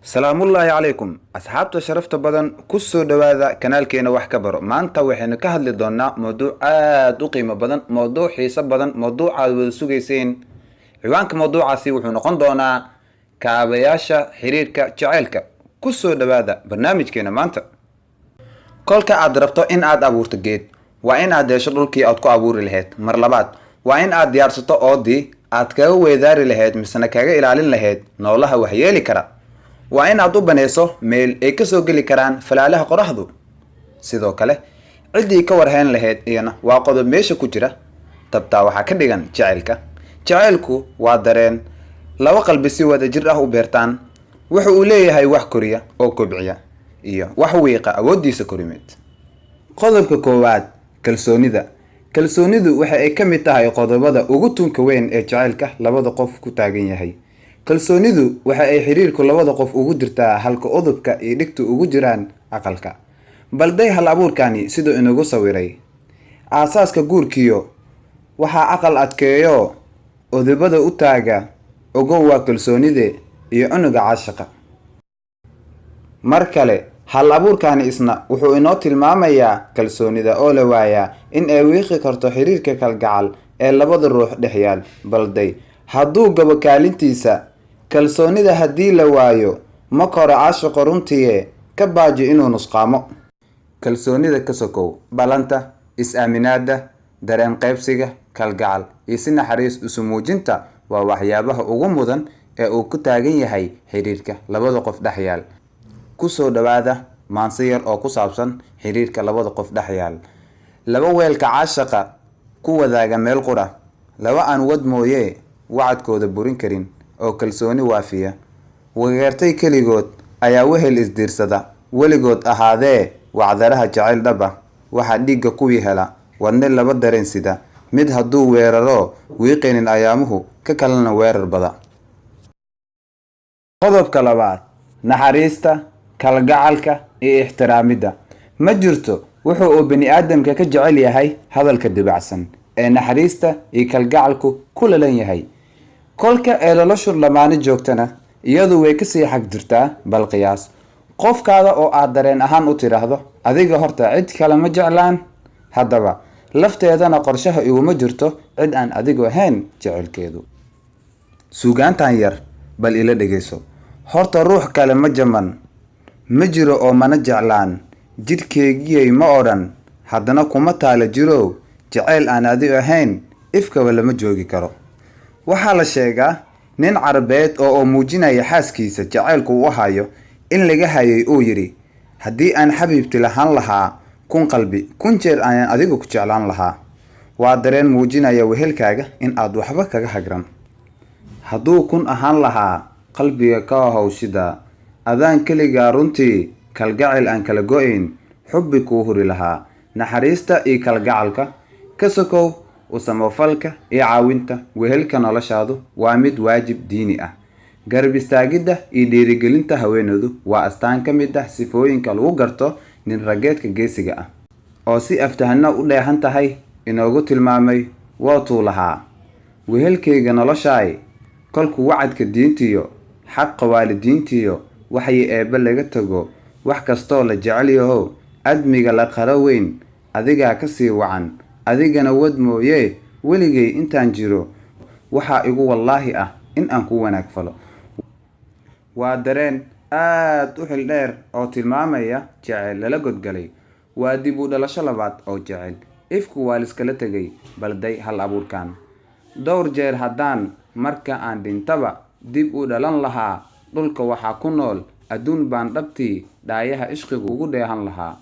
Salaamullaahi calaykum, asxaabta sharafta badan, ku soo dhowaada kanaalkeena Wax Ka Baro. Maanta waxaynu ka hadli doonaa mowduuc aada u qiimo badan, mowduuc xiiso badan, mowduuc aad wada sugayseen. Ciwaanka mowduucaasi wuxuu noqon doonaa kaabayaasha xiriirka jaceylka. Ku soo dhowaada barnaamijkeena maanta. Kolka aad rabto in aad abuurto geed, waa in aad hesho dhulkii aad ku abuuri lahayd. Mar labaad, waa in aad diyaarsato oodii aad kaga weedaari lahayd misena kaga ilaalin lahayd noolaha waxyeeli kara. Waa in aad u banayso meel ay kasoo geli karaan falaalaha qoraxdu. Sidoo kale, ciddii ka warhayn lahayd iyana waa qodob meesha ku jira. Tabtaa waxaa ka dhigan jacaylka. Jacaylku waa dareen laba qalbi si wada jir ah u beertaan. Wuxa uu leeyahay wax koriya oo kobciya iyo wax wiiqa awooddiisa korimeed. Qodobka koowaad, kalsoonida. Kalsoonidu waxa ay ka mid tahay qodobada ugu tunka weyn ee jacaylka labada qof ku taagan yahay. Kalsoonidu waxa ay xiriirku labada qof ugu jirtaa halka udubka iyo dhigtu ugu jiraan aqalka. Balday hal abuurkani siduu inagu sawiray: aasaaska guurkiyo waxaa aqal adkeeyo, udubada u taaga, ogow waa kalsoonide iyo cunuga caashiqa. Mar kale, hal abuurkani isna wuxuu inoo tilmaamayaa kalsoonida oo la waayaa in ay wiiqi karto xiriirka kalgacal ee labada ruux dhex yaal. Balday: hadduu gabo kaalintiisa kalsoonida, haddii la waayo, ma koro caashiqo runtiye, ka baaji inuu nusqaamo. Kalsoonida ka sokow, balanta, is-aaminaada, dareen qaybsiga kalgacal iyo si naxariis isu muujinta waa waxyaabaha ugu mudan ee uu ku taagan yahay xiriirka labada qof dhex yaal. Kusoo dhawaada maanse yar oo ku saabsan xiriirka labada qof dhex yaal. Laba weelka caashaqa ku wadaaga meel qura, laba aan wad mooyee wacadkooda burin karin oo kalsooni waafiya, wageertay keligood ayaa wehel isdiirsada, weligood ahaadee wacdaraha jacayl dhab ah. Waxaa dhiigga kuwii hela wadne laba dareen sida, mid hadduu weeraro wiiqaynin ayaamuhu, ka kalena weerar bada. Qodobka labaad, naxariista, kalgacalka iyo ixtiraamidda. Ma jirto wuxuu uu bini aadamka ka jecel yahay hadalka dibacsan ee naxariista iyo kalgacalku ku lalan yahay. Kolka ee noloshu lamaani joogtana, iyadu way kasii xag jirtaa. Bal qiyaas qofkaada oo aad dareen ahaan u tidhaahdo: "Adiga horta cid kale ma jeclaan." Haddaba lafteedana qorshaha iguma jirto cid aan adigu ahayn jecelkeedu. Suugaantan yar bal ila dhegeyso: horta ruux kale ma jaman, ma jiro oo mana jeclaan, jidhkeygiyey ma odhan, haddana kuma taala jirow jacayl aan adigu ahayn ifkaba lama joogi karo. Waxaa la sheegaa nin Carabeed oo muujinaya xaaskiisa jacaylku u hayo in laga hayay uu yidhi: "Haddii aan xabiibti lahaan lahaa 1000 qalbi, 1000 jeer ayaan adigu ku jeclaan lahaa." Waa dareen muujinaya wehelkaaga in aad waxba kaga hagran. Hadduu 1000 ahaan lahaa qalbiga ka hawshida, adaan keligaa runtii kalgacayl aan kala go-ayn xubbi kuu huri lahaa. Naxariista iyo kalgacalka ka sokow, u samafalka iyo caawinta wehelka noloshaadu waa mid waajib diini ah. Garab istaagidda iyo dhiirigelinta haweeneydu waa astaan ka mid ah sifooyinka lagu garto nin rageedka geesiga ah, oo si aftahano u dheehan tahay inoogu tilmaamay. Waatuu lahaa: wehelkayga noloshaay, kolkuu wacadka diintiyo xaqa waalidiintiyo waxyi eebbe laga tago, wax kastoo la jecel yahow, admiga la qaro weyn, adigaa ka sii wacan. Adigana wad mooyee, weligay intaan jiro waxaa igu wallaahi ah in aan ku wanaag falo. Waa dareen aad u xil dheer oo tilmaamaya jaceyl lala godgalay. Waa dib u dhalasho labaad oo jecel. Ifku waa liskala tegay. Balday hal abuurkan: dhowr jeer haddaan marka aan dhintaba dib u dhalan lahaa, dhulka waxaa ku nool adduun baan dhabtii dhaayaha ishqigu ugu dheehan lahaa.